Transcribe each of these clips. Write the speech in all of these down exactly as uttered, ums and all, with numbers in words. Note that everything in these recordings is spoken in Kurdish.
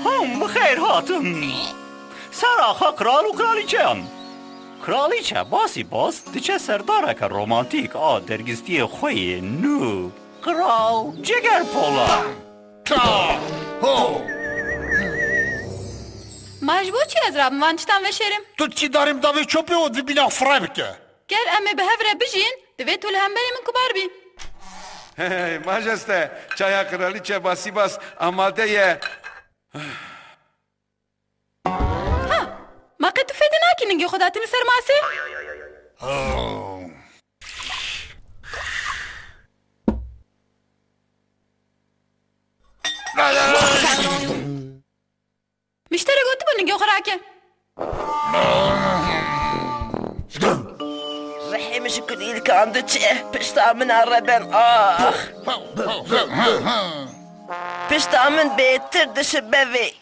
Hûn bi xêr hatin. Sera xwe qral û qralîçeyan. Qralîçe Basîbas diçe serdareke romantîk a dergistiyê xwe yê nû, Qral Cegerpola. Ta! Ho! Ma ji bo çi ez rabim van tiştan veşêrim? Tu çi darim davê çopê û di bîna xwe fireh bike. Ger em ê bi hev re bijîn, divê tu li hemberî min kubar bî. Hey, majeste, çaya Qralîçe Basîbas amade ye. Ha! Ma qet tu fêdî nakî ningê xwe datî min ser masê? Mişterê gotibû ningê xwe rake. Rihê min ji kulîlkan diçe, pişta min a reben ax. Pişta min bêtir dişibe vê.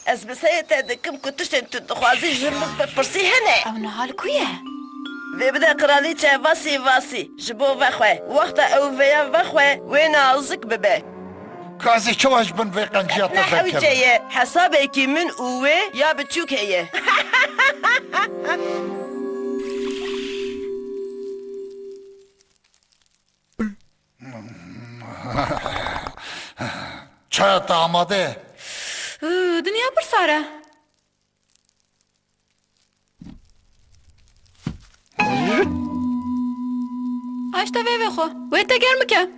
Ez bi serê te dikim ku tiştên tu dixwazî ji min bipirsî hene. Ew niha li ku ye? Vê bide qiralîçe Vasî Vasî ji bo vexwe. Wexta ew vêya vexwe, wê nazik bibe. Ka ez ê çawa ji bin vê qenciya te derkevim? Ne hewce ye, hesabekî min û wê ya biçûk heye. Çaya te amade ye? Uu, dinya pir sar e. Aşta vê vexwe. Wê te germ bike.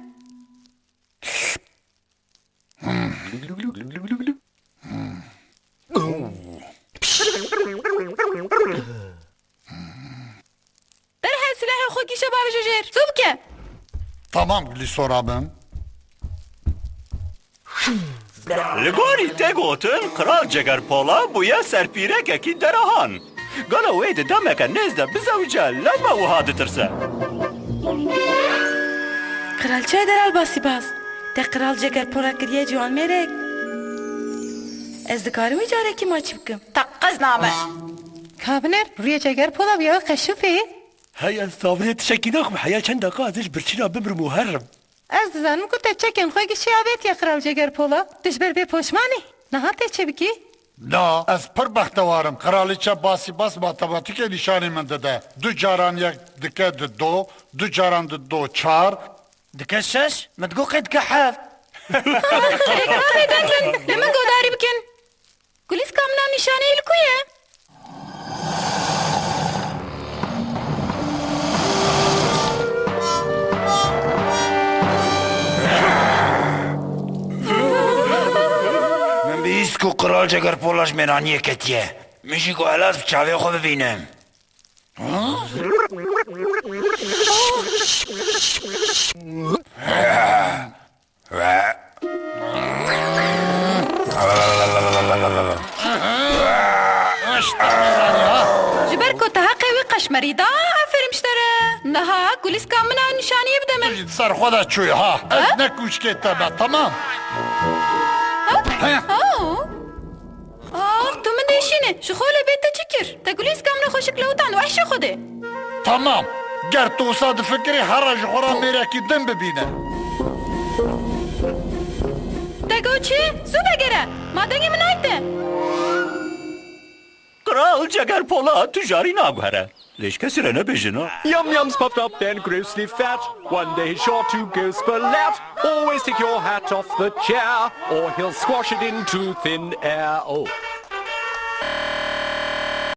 Derhal silahê xwe kîşe bavêje jêr. Zû bike. Tamam, Gulîsora min. Li gorî tê gotin, Qral Cegerpola bûye serpîrekekî derahan. Gelo wê di demeke nêz de bizewice, lewma wiha ditirse? Qiralçeya delal Basîbas, te Qral Cegerpola kiriye ciwanmêrek. Ez dikarim wî carekî maçî bikim. Te qez name. Ka binêr, rûyê Cegerpola bûye weke şûfê. Hey, ez sabrê tişekî naxim, heya çend deqa ez ê ji birçîna bimirim û herim. Ez dizanim ku te çekên xwe gişî avêtiye Qral Cegerpola. Tu ji ber bê poşman î. Niha tê çi bikî? Na, ez pir bextewar im. Qiralîçe Basîbas matematîkê nîşanî min dide. Du caran yek dike di do, du caran di do çar. Dike şeş, min digot qey dike heft. Ê, ka bêdeng bin, li min guhdarî bikin. Kulîska min a nîşaneyê li ku ye? Min bihîst ku Qral Cegerpola ji mêraniyê ketiye. Min jî got, hela ez bi çavê xwe bibînim. Ji ber ku te heqê wî qeşmerî da, aferîm ji te re. Niha kulîska min a nîşaniyê bide min. Ser xwe de çûyî ha. Ez ne kûçikê te me, temam. Ha? Ha? Ax, tu min dêşînî. Ji xwe lê bê te çi kir? Te kulîska min xweşik lewtan, wehşê Xwedê. Tamam. Ger tu wisa difikirî, here ji xwe re mêrekî din bibîne. Te got çi? Zû vegere. Ma dengê min nayte. Qral Cegerpola tu jarî naguhere. Lê ji kesî re nebêjin, ha? Yum Yum's puffed up and grossly fat. One day he's sure to go splat. Always take your hat off the chair, or he'll squash it into thin air. Oh.